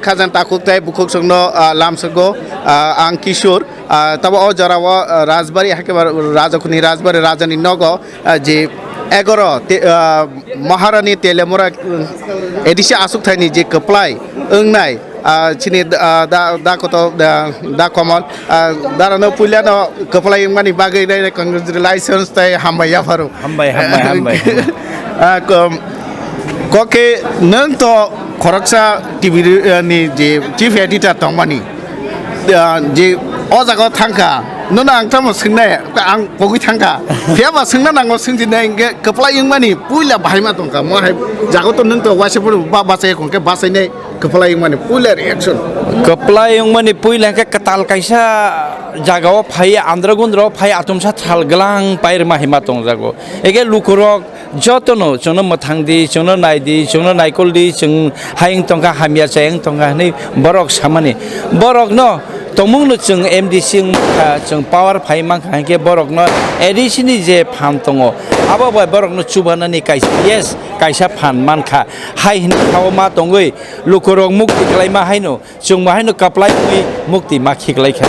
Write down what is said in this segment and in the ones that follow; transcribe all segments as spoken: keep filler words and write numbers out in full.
Khajang takhuk tei bukhuk songno, ah, lamsogo, ah, ang Kishore, ah, tabo o jora o, ah, Rajbari, hakhe ba Rajakhuni Rajbari Rajani nogo, ah, je egaro te-, ah, Maharani Telemura, um, A D C asuk thaini je kwplai wngnai, ah, chini, ah, da, da koto, da, da Komol, ah, darano puilano kwplai wngmani bagwi nai congratulations tei hambai yapharo. Hambai, hambai, hambai. Ah, kom-, koke nwng to khoroksa T V ni je chief editor tongmani, ah, je o jaga o thangkha, nono ang tamo swngnai, ang pogwi thangkha. Phiya ba swngna nango, swngchinai hwnkhe kwplai wngmani puila bahai ma tongkha. Mo hai jaga to nwng to waisa phuru ba bachai hwnkhe bachainai kwplai wngmani puila reaction. Kwplai wngmani puila hwnkhe kwtal kaisa jaga o phai, andra gundra o phai, atumsa thal glang pairma hima tongjago. Ege lukurok jotono chwngno mwthang di, chwngno nai di, chwngno naikol di, chwng hayung tongkha, hamya chayung tongkha hwnwi borok samani. Borokno tongmungno chwng M D C wng mankha, chwng power phai mankha, hinkhe borokno A D C ni je phan tongo, abo bai borokno chubanani kaisa, yes, kaisa phan mankha. Hai hwnwi sao ma tongwi lukurok mukti kwlaima haino, chwng bo haino kwplai wngwi mukti ma khiklai kha.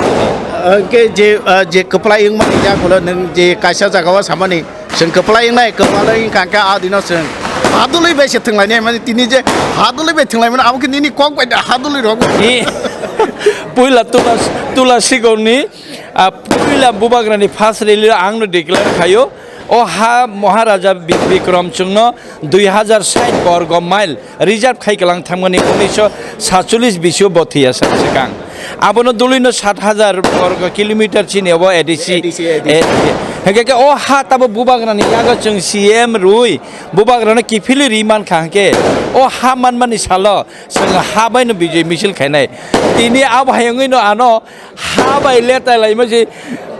Hwnkhe je, ah, je kwplai wngmani yagulo nwng je kaisa jagao samani, chwng kwplai wngnai, kwplai wngkha hwnkhe a dino chwng hadulwi bai se thwnglainai, mani tini je hadulwi bai thwnglaimani, abo khe nini kok bai hadulwi rok. E, puila Tula, Tula Sigongni, ah, puila Bubagrani first rally o angno declare khaio. O ha Maharaja Bi-, Bikram chwngno dui hajar sait borgo mile reserve khai kwlang thangmani unisho satcholish bisio bo thwiya sa swkang. Abono dulino sat hajar borgo kilometer chini obo A D C. A D C, A D C. Eh, hwnkhe khe o ha tabo Bubagrani yago chwng C M rwi Bubagrano kiphilwi ri mankha hwnkhe o ha manmani salo chwng ha baino bijoi misil khainai. Tini abo hai wngwino ano ha bai letai laima se,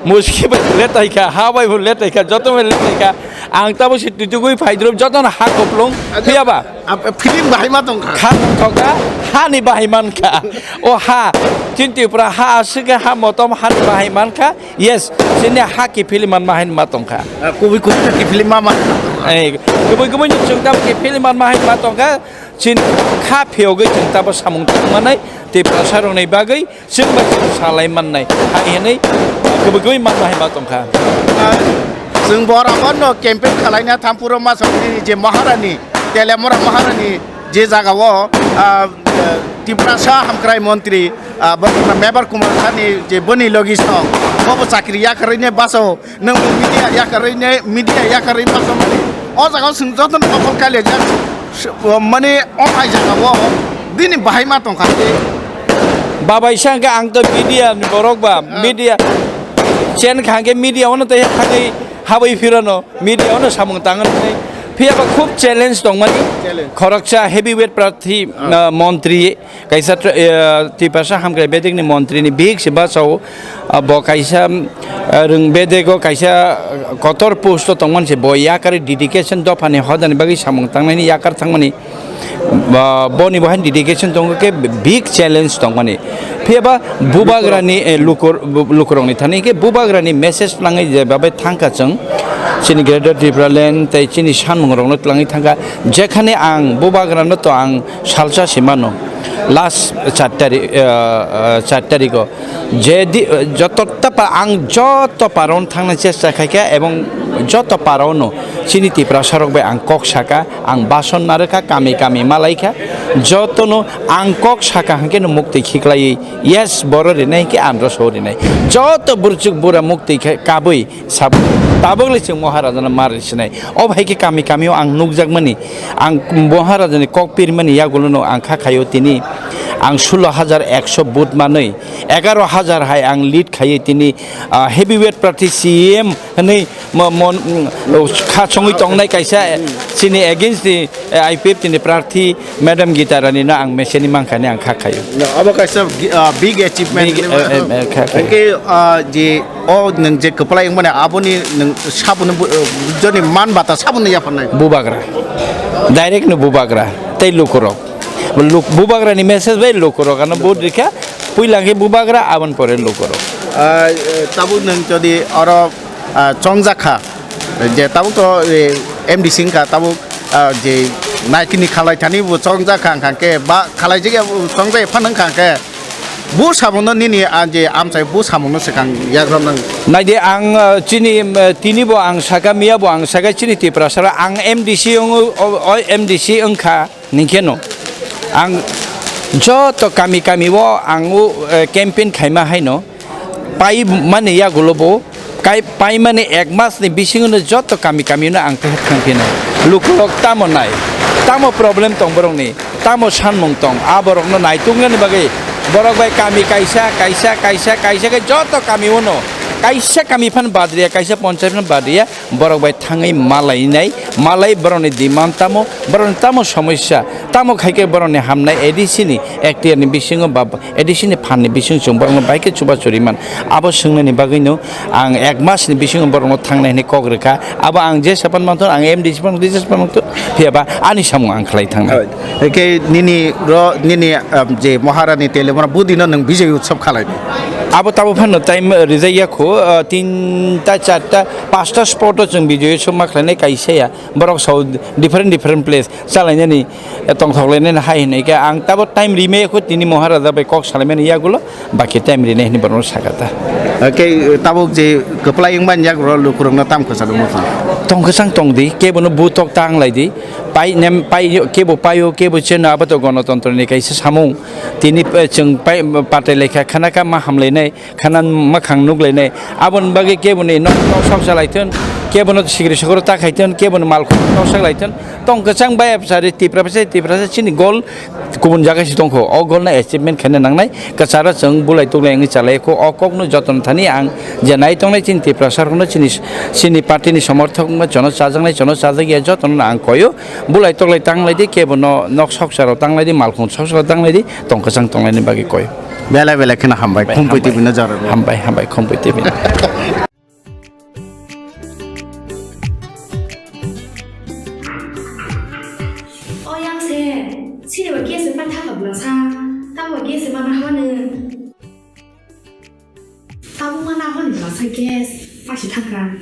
muski bai letai kha, ha bai bo letai kha, joto bai letai kha. Ang tamo se tutugui phaidrop joto no ha koplong. Acha, phiya ba? Ap-, film bahai ma tong kha. Kha tong kha, ha ni bahai man kha. O ha, chin Tripura ha aswk ha motom ha ni bahai man kha. Yes, chini ha ki film man ma hai ma tong kha. Ah, kubui kubui ki film ma ma. Eh, kubui kubui ni chwng tam ki film man ma hai ma tong kha. Chin kha phiyogwi chwng tabo samung tangmanai, Tiprasa rokni bagwi chwng bai chwng salai mannai hai hwnwi kubui kubui manma hai ma tongkha. Ah, chwng borok no campaign khalaina thampuro ma songni je Maharani, Telemura Maharani je jaga o, ah, Tiprasa hamkrai montri, ah, bo Mebar Kumar Sani je boni logi song, bo bo chakri yakarwi ne baso. Nwng media yakarwi ne, media yakarwi ma tongmani. O jaga o chwng jotono nokol kailaijak. Mane o hai jaga o bini bahai ma tongkha tei. Babai sa hwnkhe ang to media ni borok ba, ah, media chen kha hwnkhe media ono tei thangwi habwi phirano, media ono samung tangwi. Phiya ba khub challenge tongmani. Challenge. Khoroksa heavyweight prarthi, ah, ah, montri. Kaisa tra-, eh, Tiprasa hamkrai bedekni montrini bihik se bachao, ah, bo kaisa, ah, rwng bedego kaisa, ah, kotor post o tongmani se bo yakarwi dedication dophani hodani bagwi samung tangnaini yakar thangmani, ah, boni bo haino dedication tongo khe big challenge tongmani. Phiya ba bubagrani, eh, lukur-, bu-, lukurokni thani khe bubagrani message nangwi je babai thangkha chwng chini Greater Tipraland tei chini sanmungrokno twlangwi thangkha, jekhane ang bubagrano to ang salsa se mano, last char tari-, ah, ah, char tarigo. Je di-, joto ta pa-, ang joto parao thangna chesta khaikha ebong joto parao no chini Tiprasa rok bai ang kok saka, ang bason narwkha, kami kami malaikha, jotono ang kok saka hwnkhe no muktwi khiklaiwi, yes, boro rinai hwnkhe andro so rinai. Joto burchuk bura muktwi khe kabui, Sab-, tabuk le chwng Maharajano mar sinai. O bahai khe kami kami o ang nukjakmani, ang Maharajani kok pirmani yagulono ang kha khaio tini. Ang sulo hajar ekso vote manwi, egaro hajar hai ang lead khaiwi tini, ah, heavyweight prarthi C M hwnwi mo-, mon-, mm, kha chongwi tongnai kaisa, eh, chini against ni, eh, I P F T ni prarthi Madam Gita Rani no ang meseni mankha ni ang kha khaio. No, abo kaisa gi-, ah, big achievement. Big, eh, eh, eh, kha khaio. Hwnkhe, ah, je o nwng je kwplai wngmani aboni nwng saboni bu-, ah, joni man bata saboni yapharnai. Bubagra. Direct no bubagra. Tei lukurok. Luk-, bubagra ni message bai lukurok ano vote rikha. Puila khe bubagra, aboni pore lukurok. Ah, eh, tabuk nwng jodi oro ah, chongjak kha. Je tabuk to, eh, M D C wngkha, tabuk, ah, je Naitini khalai thani bo chongjak kha, hwnkha khe ba khalai jagya bo chongjak phano hwnkha khe bo samungno nini a je amchai bo samungno swkang yagrok nang. Naidi ang, ah, chini, ah, tini bo ang saka, miya bo ang saka chini Tiprasara ang M D C wngo, o, o M D C wngkha. Ningkheno ang joto kami kami o ang o, eh, campaign khaima haino pai mani yagulo bo kai pai mani ek mas ni bisingo no joto kami kami no ang tehe thang phino. Lukurok tamo nai, tamo problem tong borok ni, tamo sanmung tong, a borok no naitung nani bagwi borok bai kami kaisa, kaisa, kaisa, kaisa khe joto kami o no kaisa kami phan badriya, kaisa ponchai phan badriya, borok bai thangwi malainai, malai borokni demand tamo, borokni tamo somosya, tamo khaikhe borokni hamnai A D C ni ekhtiar ni bisingo ba A D C ni phan ni bisingo chwng borokno bai khe chuba churiman. Abo swngnani bagwino ang ek mas ni bisingo borokno thangnai hwnwi kok rwkha. Abo ang je sapan manthono, ang M D C phano reject phano manthono, phiya ba ani samung ang khlai thangnai. Hoi. Hwnkhe nini ro, nini, um, je Maharani Telemura budino nwng Bijay Utsav khalai. Abo tabo phano time, uh, rijak ya kho, uh, tinta, charta, pasta spot o chwng Bijay Utsav ma khlainai kaisa ya. Borok sao different, different place chalainani, eh, tongthok lainani hai hinwi khe ang tabo time rimaya kho tini Maharaja bai kok salaimani yagulo. Baki time rinai hwnwi borokno saka ta. Hwnkhe tabuk je kwplai wngmani yagrok lukurokno tam kwcharo muchung? Tong kwchang tong di, kebono butok tang lai di. Pai nem, pai, kebo paio, kebo cheno, abo to gonotontro ni kaisa samung. Tini, eh, chwng pai, patai lai kha, khana kha ma hamlainai, khana mwkhang nuk lainai. Aboni bagwi keboni nok, nok sok sa lai thun, kebono sikri sokro ta khai thun, keboni mal khuk nok sak lai thun. Tong kwchang bai apsari Tipra phaisa, Tipra phaisa chini gol kubun jaga si tongkho. O golno achievement khaina nangnai. Kwcharo chwng bulai tuklai wngwi chalai kho. O kokno jotono thani ang je nai tongnai chini Tiprasa rokno chini, chini party ni somorthok wngma chono chajaknai, chono chajakya jotono ang koyo. Bulai tuklai tanglai di, kebono nok soksa rok tanglai di, malkhung soksa rok tanglai di, tong kwchang tonglai ni bagwi koyo. Belai belai kheno hambai. Hambai, Khumpui hambai. T V no jora. Hambai, hambai, Khumpui T V no. O yang se, sini ba gas se pan thaka bla sa, tamo gas se mana hone. Tamo mana hone bla sa gas, pasi thaka.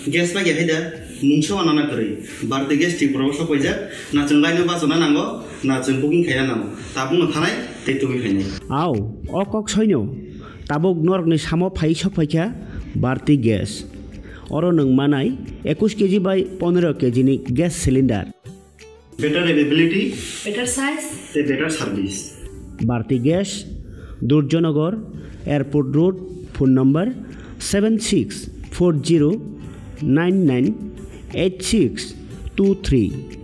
Gas ba ya haida, mungsa wana na kwrwi. Bharti Gas Tripura o sok paijak, na chwng line o bachana nango, na chwng booking khaina nango. Tabukno thanai, tei tubui phainai. Au, o kok soino. Tabuk norokni samo phai sok phaikha Bharti Gas. Oro nwng manai ekush K G bai pondro K G ni gas cylinder. Better availability. Better size. Tei better service. Bharti Gas, Durjanagar, Airport Road, phone number seven six four zero nine nine eight six two three.